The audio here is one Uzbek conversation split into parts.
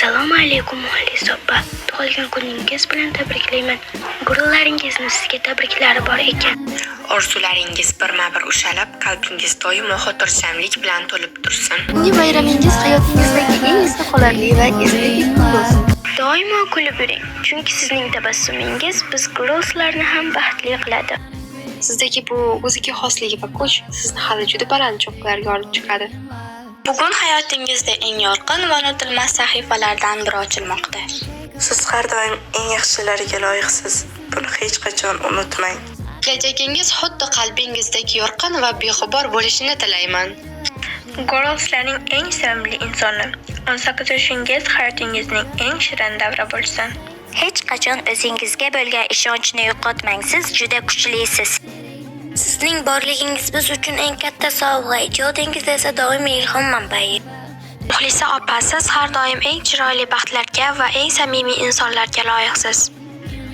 Assalomu alaykum, Muxlisa opa. Tug'ilgan kuningiz bilan tabriklayman. Guruhlaringizni sizga tabriklari bor ekan. Orzularingiz birma-bir ushalib, qalbingiz doimo xotirjamlik bilan to'lib tursin. Bugungi bayramingiz hayotingizdagi eng esda qolarli va estetik kun bo'lsin. Doimo kulib yuring, chunki sizning tabassumingiz biz girlslarni ham baxtli qiladi. Sizdagi bu o'ziga xosligi va kuch sizni hali juda baland cho'qqilarga olib chiqadi. Bugun hayotingizda eng yorqin va unutilmas sahifalardan biri ochilmoqda. Siz har doim eng yaxshilariga loyiqsiz. Buni hech qachon unutmang. Kelajagingiz xuddi qalbingizdek yorqin va beg'ubor bo'lishini tilayman. Girlslarning eng sevimli insoni. 18 yoshingiz hayotingizning eng shirin davri bo'lsin. Hech qachon o'zingizga bo'lgan ishonchni yo'qotmang. Siz juda kuchlisiz. Sizning borligingiz biz uchun eng katta sovg'a, ijodingiz esa doimiy ilhom manbai. Muxlisa opa, siz har doim eng chiroyli baxtlarga va eng samimiy insonlarga loyiqsiz.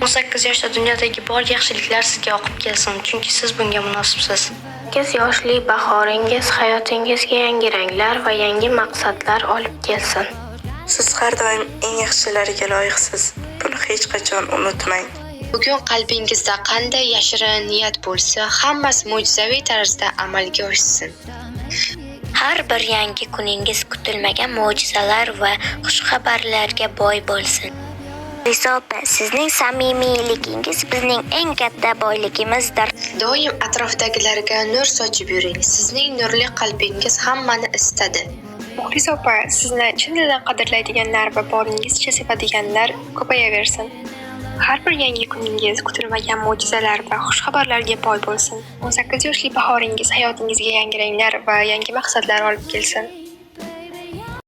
18 yoshda dunyodagi bor yaxshiliklar sizga oqib kelsin, chunki siz bunga munosibsiz. 8 yoshli bahoringiz hayotingizga yangi ranglar va yangi maqsadlar olib kelsin. Siz har doim eng yaxshilariga loyiqsiz. Buni hech qachon unutmang. Bugun qalbingizda qanday yashirin niyat bo'lsa, hammasi mo'jizaviy tarzda amalga oshsin. Har bir yangi kuningiz kutilmagan mo'jizalar va xushxabarlarga boy bo'lsin. Muxlisa opa, sizning samimiyligingiz bizning eng katta boyligimizdir. Doim atrofdagilarga nur sochib yuring. Sizning nurli qalbingiz hammani isitadi. Muxlisa opa, sizni chin dildan qadrlaydiganlar va boringizcha sevadiganlar ko'payaversin. Har bir yangi kuningiz kutilmagan mo'jizalar va xushxabarlarga boy bo'lsin. 18 yoshli bahoringiz hayotingizga yangi ranglar va yangi maqsadlar olib kelsin.